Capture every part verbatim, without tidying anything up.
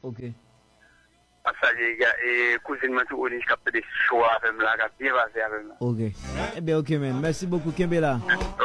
Ok. M ap salye ga- e kouzin mwen tou, Onis, k ap tande show avè m la, k ap byen pase avè m la. Ok. Ebyen, ok, man. Mèsi bokou. Kenbe la.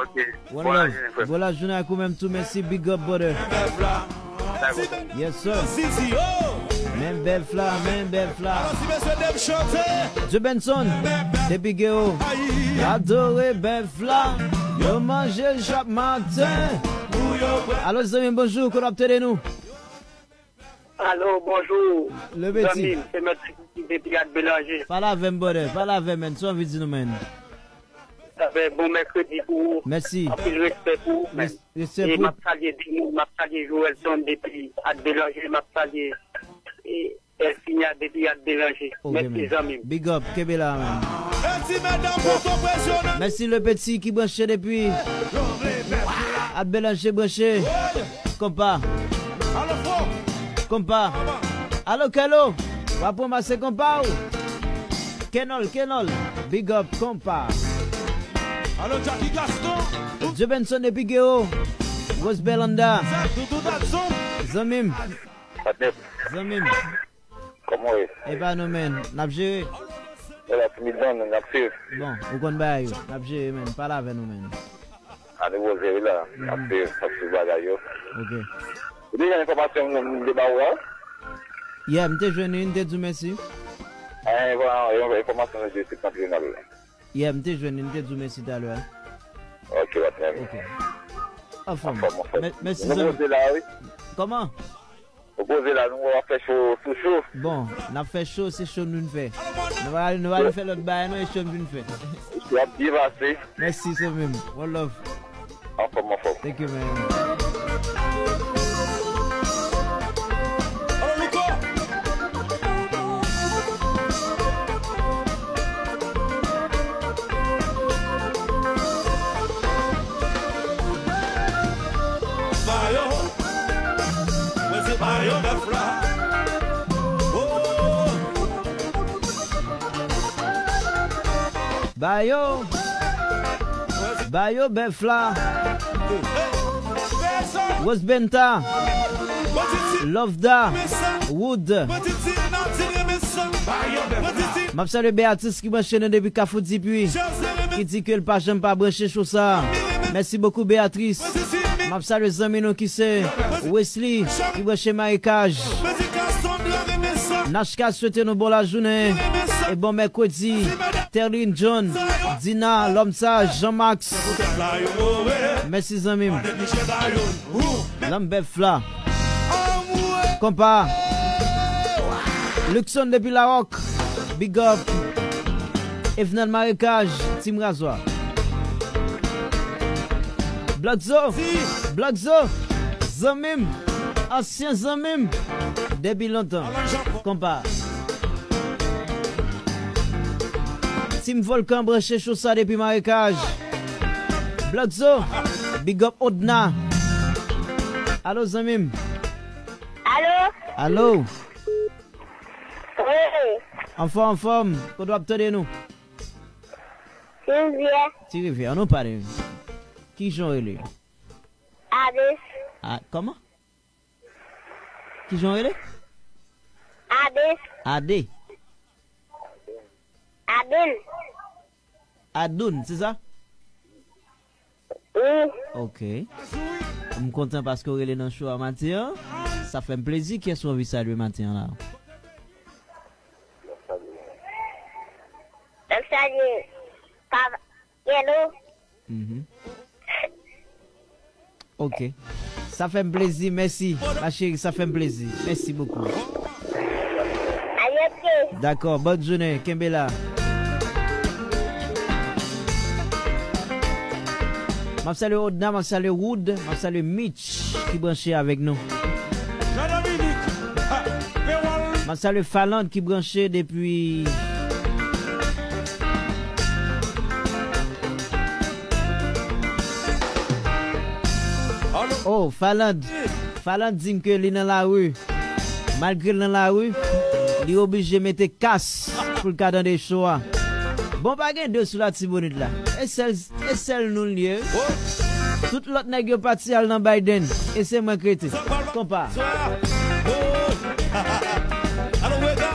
Ok. One love. Bon lajounen ak ou menm tou. Mèsi. Big up, brother. Dakò. Yes, sir. Men bèl fla, men bèl fla. Joe Benson, depi Geo. Adore bèl fla. Yo manje l chak maten. Alo, zanmi, bonjou. Kote w ap tande nou? Alo, bonjou. Le Petit. Zanmi m, se Mèt Fiti depi At Belanje. Pale avè m, brother. Pale avè m, man. Sa w anvi di nou, man? Sa fè bon mèkredi pou ou. Mèsi. Anpil respè pou ou, man. Res- Respè pou. E m ap salye de moun, m ap salye Joelson depi At Belanje, m ap salye, e, Elfinia depi At Belanje. Ok, man. Mèsi, zanmi m. Big up, kenbe la, man. Mèsi, Le Petit ki branche depi At Belanje branche. Konpa. Konpa. Alo, Kelo. W ap ranmase konpa ou? Kenol, Kenol. Big up, konpa. Alo, Jackie Gaston. Joe Benson depi Geo. Rose Belanda. Zanmi m. Patnè. Zanmi m. Kòman w ye? E pa nou, man. N ap jere. E la, Timid Don, n ap swiv. Bon, ou konn bagay yo. N ap jere, man. Pale avè nou, man. A, nou poze wi la. N ap swiv, n ap swiv bagay yo. Ok. Ou te jwenn enfòmasyon m te ba ou a? Yeah, m te jwenn li, m te di w mèsi. Eh, voilà, yon enfòmasyon nou di se Tribinal. Yeah, m te jwenn li, m te di w mèsi talè a. Ok, patnè m. Ok. Anfòm. Anfòm, anfòm. Mè- Mèsi, zanmi. Nou poze la, wi. Kòman? Nou poze la, nou ap fè cho sou cho. Bon, n ap fè cho, se cho nou vin fè. Nou va, nou va vin fè lòt bagay, non, e cho n vin fè. Cho ap byen pase. Mèsi, zanmi m. One love. Anfòm, anfòm. Thank you, man. Ba yo, mwen se ba yo bèf la. Oh. Ba yo, ba yo bèf la. Rose Benta, Lovda, Wood. M ap salye Beatrice ki branche nou depi Kafou Dipwi, ki di ke l pa janm pa branche cho sa. Mèsi bokou, Beatrice. M ap salye zanmi nou ki se Wesley, ki branche Marekaj. Nachka swete nou bon lajounen e bon mèkredi. Terline John, Dina, Lòmsaj, Jean Max. Mèsi, zanmi m. Lanm bèf la. Konpa. Luckson depi Lawòk. Big up. Evenal Marekaj, Team Razwa. Black Zo. Black Zo. Zanmi m. Ansyen zanmi m. Depi lontan. Konpa. Team Volkan branche cho sa depi Marekaj. Black Zo. Big up Odna. Alo, zanmi m. Alo? Alo? Wi. Anfòm, anfòm. Kote w ap tande nou? Ti Rivyè. Ti Rivyè, nou pale. Kijan w rele? Adis. A, kòman? Kijan w rele? Adis. Ade. Adoun. Adoun, se sa? Wi. Ok. M kontan paske w rele nan show a maten an. Sa fè m plezi. Kiyès w anvi salye maten an la? M ap salye papa Yellow. Mhm. Ok. Sa fè m plezi, mèsi. Ma chérie, sa fè m plezi. Mèsi bokou. Dakò, bòn jounen, kenbe la. M ap salye Odna, m ap salye Wood, m ap salye Mitch ki branche avèk nou. M ap salye Faland ki branche depi Oh, Faland. Faland di m ke li nan lari. Malgre l nan lari, li oblije mete kas pou l ka tande show a. Bon, pa gen de sou Latibonit la. E sèl, e sèl nou l ye. Tout lòt nèg yo pati al nan Biden. E se mwen k rete. Konpa.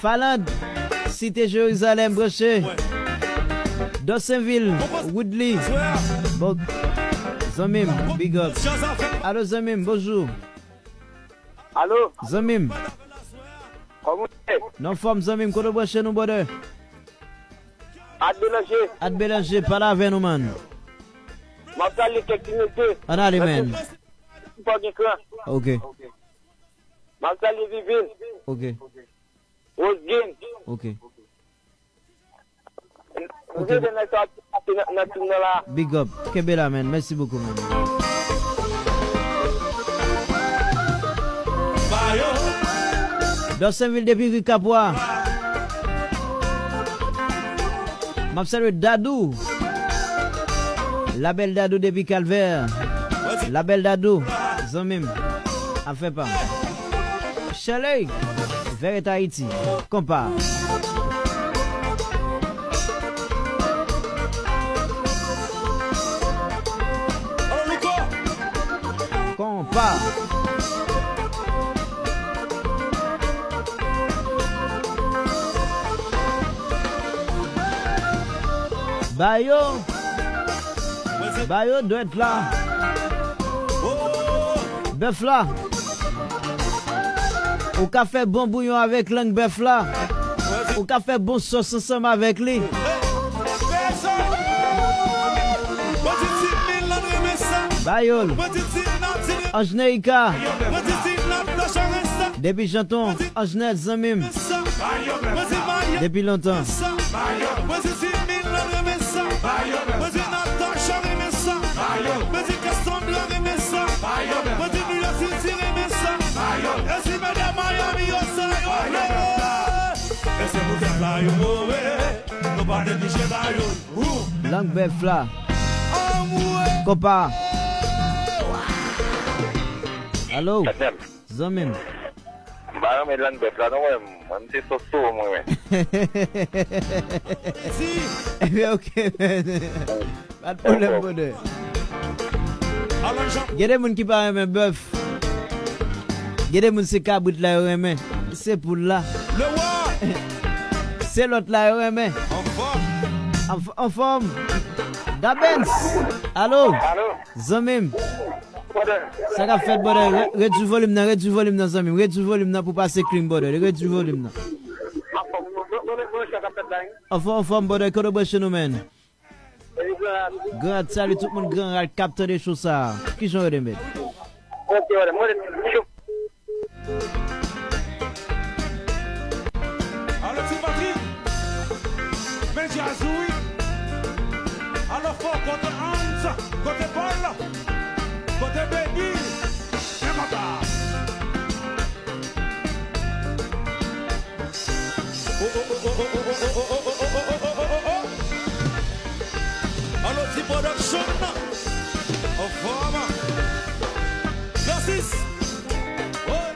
Faland, Site Jerizalèm branche. Dòsenvil, Woodly. Bon, zanmi m, big up. Alo, zanmi m, bonjou. Alo? Zanmi m. Kòman w ye? N anfòm, zanmi m, kote w branche nou, brother? Ad Belanje. Ad Belanje, pale avè nou, man. M ap salye kèk timoun ke. Ann ale, man. Fò gen kran. Ok. M ap salye Vivin. Ok. Rosgin. Ok. Ok. Big up. Kenbe la, man. Mèsi bokou, man. Dòsenvil depi Ri Kapwa. M ap salye Dadou. Labèl Dadou depi Kalvè. Labèl Dadou, zanmi m. Ap fè pa m. Chèlèy, Vèrèt Ayiti, konpa. Konpa. Ba yo. Ba yo dwèt la. Bèf la. Ou ka fè bon bouyon avèk lang bèf la. Ou ka fè bon sòs ansanm avèk li. Ba yo l. Anjneika. Depi Janton, Anjnèt, zanmi m. Depi lontan. Lang bèf la. Konpa. Alo. Zanmi m. M pa renmen lang bèf la non, mwen, mwen, se sòs toro mwen renmen. Ebyen, ok, man. Pa de pwoblèm, brother. Gen de moun ki pa renmen bèf. Gen de moun se kabrit la yo renmen. Se poul la. Se lòt la yo renmen. Anfòm. Anfòm. Dabens. Alo. Alo. Zanmi m. Sa k ap fèt, brother? Re-, redwi volim nan, redwi volim nan, zanmi m. Redwi volim nan pou pase clean, brother. Redwi volim nan. Anfòm, anfòm, brother. Kote w branche nou, man? Gran Rad, salye tout moun Gran Rad k ap tande show sa a. Kijan w rele, man? Alo, Ti Patrik, men djaz ou wi. Alo, fò, kote Hans, kote Paul, kote Baby, men konsa. Oh, oh, oh, oh, oh. Alo, Ti Production. Anfòm. Francis. Oh.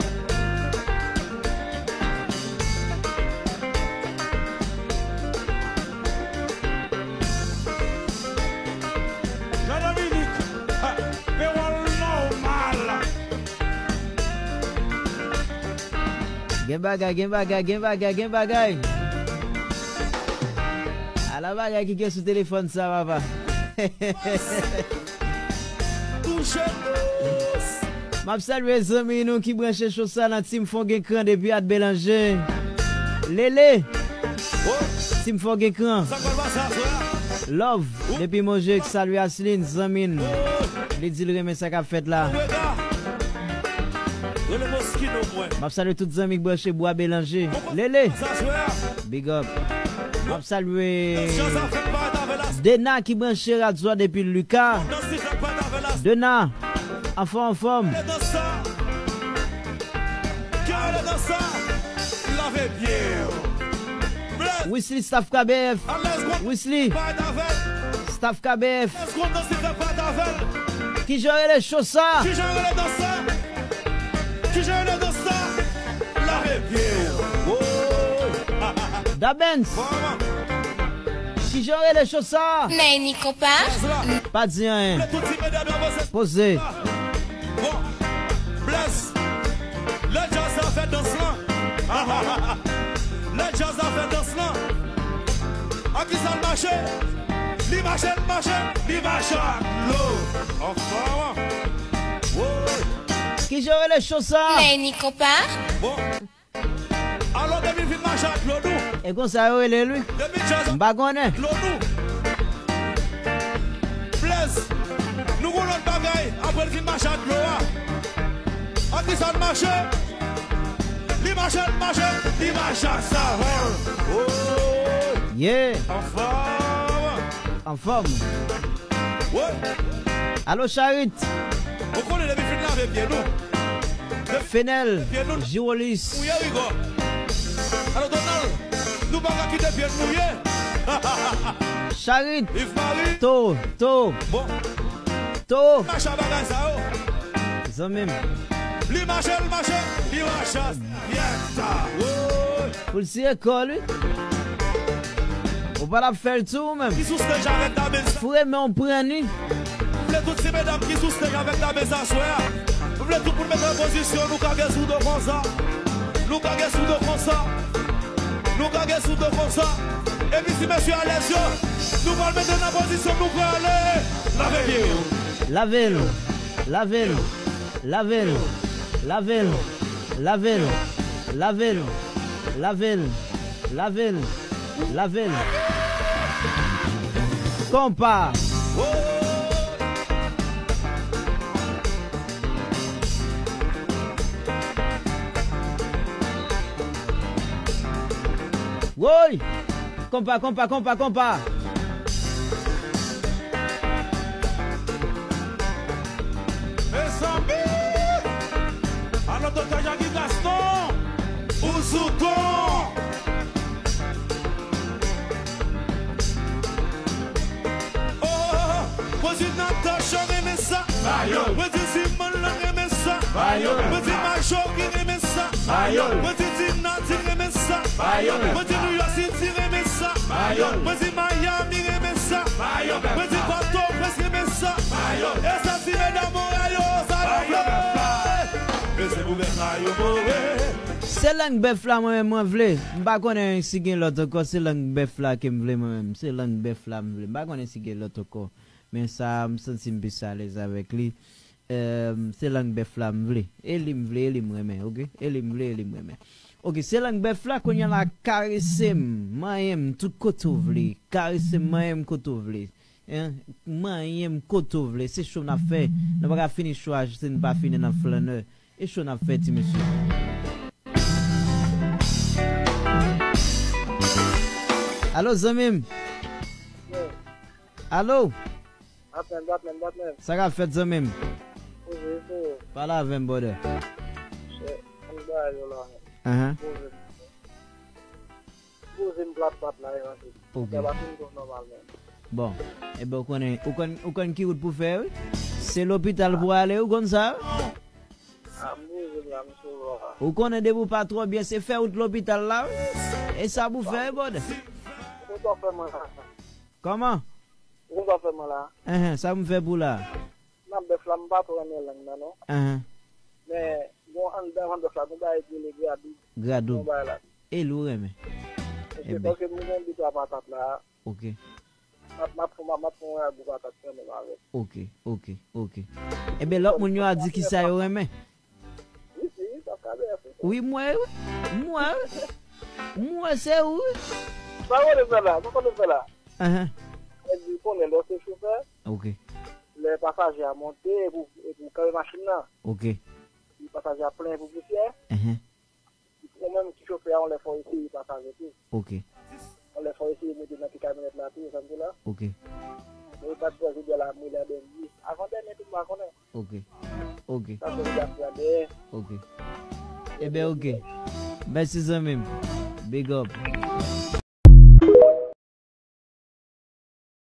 Jean Dominique. Ha, Pewòl nòmal. Gen bagay, gen bagay, gen bagay, gen bagay. Ala bagay ki gen sou telefòn sa, papa. M ap salye zanmi nou ki branche show sa nan Team Fon Gen Kran depi At Belanje. Lele. Team Fon Gen Kran. Love depi Monjek, salye Aslin, zanmi n. Li di l renmen sa k ap fèt la. M ap salye tout zanmi k branche Bwa Belanje. Lele. Big up. M ap salye Dena ki branche radyo a depi Lika. Dena, anfòm, anfòm. Wisly, staff K B F. Wisly, staff K B F. Kijan w rele show sa? Kijan w rele dans sa? Kijan w rele dans sa? Lave pye w. Dabens. Kijan w rele show sa? Nèni konpa. Pa di anyen. Poze. Bon. Bless. Lè djaz sa fè dans lan. Mache, li mache, li mache, li mache ak dlo. Anfòm. Woy. Kijan yo rele cho sa? Lenny Kopa. Bon. Alò, depi l fin mache ak dlo nou. E konsa yo rele l, wi. Depi djaz M pa konnen. Dlo nou. Blaze, nou gon lòt bagay apre l fin mache ak dlo a. Ak kisa l mache? Li mache, li mache, li mache ak Savon. Oh. Yeah. Anfòm. Anfòm. Woy. Alo, Charit. Ou konnen depi fin lave pye nou. Fenel, Jiwolis. Mouye Rigò. Alo, Donald, nou pa ka kite pye n mouye. Charit. Yves Marie. To, to. Bon. To. Mache a bagay sa yo. Zanmi m. Li mache, li mache, li mache. Yèta. Woy. Pou l siye kò l, wi. Ou pa t ap fè l tou, ou menm. Ki sou stage avèk Dabeza. Foure men w pran ni. M vle tout ti medam ki sou stage avèk Dabeza aswè a. M vle tout moun mete nan pozisyon, nou kage sou do konsa. Nou kage sou do konsa. Nou kage sou do konsa. Epi ti mesye alèz yo, nou pral mete nan pozisyon, nou prale. Lave pye yo. Lave l. Lave l. Lave l. Lave l. Lave l. Lave l. Lave l. Lave l. Lave l. Konpa. Woy! Konpa, konpa, konpa, konpa. Mezanmi! Alò, Doktè Jackie Gaston, ou sou ton! Oh, oh, oh, oh. Mwen di Natacha renmen sa. Mwen di Siman lan renmen sa. Mwen di Marjorie renmen sa. Mwen di Dinati renmen sa. Mwen di New York City renmen sa. Mwen di Miami renmen sa. Mwen di Pòtoprens renmen sa. E sa ti medam Montréal yo, sa nou vle. E se pou bèf la yo more. Se lang bèf la mwen menm mwen vle. M pa konnen si gen lòt ankò. Se lang bèf la ke m vle mwen menm. Se lang bèf la m vle. M pa konnen si gen lòt ankò. Men sa, m santi m plis alèz avèk li. Em, se lang bèf la m vle. E li m vle, e li m renmen, oke? E li m vle, e li m renmen. Oke, se lang bèf la, kounye a la, karese m, manyen m, tout kote w vle. Karese m, manyen m kote w vle. Hein? Manyen m kote w vle. Se cho n ap fè. Nou pa ka fini cho a si n pa fini nan flannè. E cho n ap fè, ti mesye. Alo, zanmi m. Alo. Batman, batman, batman. Sa k ap fèt, zanmi m? Poze, poze. Pale avè m, brother. Chè, ann bagay yo la. Ahan. Poze. Poze m plat, plat la, e rantre. Ok. Sa pa fin bon nòmalman. Bon, ebyen, ou konnen, ou konn, ou konn ki wout pou fè, wi. Se lopital pou ale, ou konn sa, wi. Ah, m poze m la, m sou lò a. Ou konnen depi w pa twò byen, se fè wout lopital la, wi. E sa pou fè, brother. Ou konn sa w fè mwen la? Kòman? Ou konn sa w fè mwen la? Enhen, sa pou m fè pou w la? Nan bèf la, m pa twò renmen lang nan, non. Enhen. Men, bon, anndan van bèf la, gon bagay ki rele gradoub. Gradoub. Gon bagay la. E li w renmen. Ebyen. Paske m gon de twa patat la. Ok. M ap, m ap fè, m ap, m ap fè yon ragou patat kanmenm avè l. Ok, ok, ok. Ebyen, lòt moun yo a di kisa yo renmen. Wi, si, sa ka byen fè. Wi, m wè, wi. M wè, wi. M wè, se ou, wi. Sa w konn fè la? Sa w konn fè la? Ahan. Nèg di konnen lè w se chofè. Ok. Lè pasaje a monte, epi w, epi w kanpe machin nan. Ok. Epi pasaje a plenyen pou pousyè. Ahan. Ou menm ki chofè a, yon lè fò w eseye pasaje tou. Ok. Yon lè fò w eseye monte nan ti kamyonèt la tou, sa m di la. Ok. Men ou pa t pran jodi a la, m rele an dènye. Avan dènye tou, m pa konnen. Ok. Ok. Sa se jodi a fè an dènye. Ok. Ebyen, ok. Mèsi, zanmi m. Big up.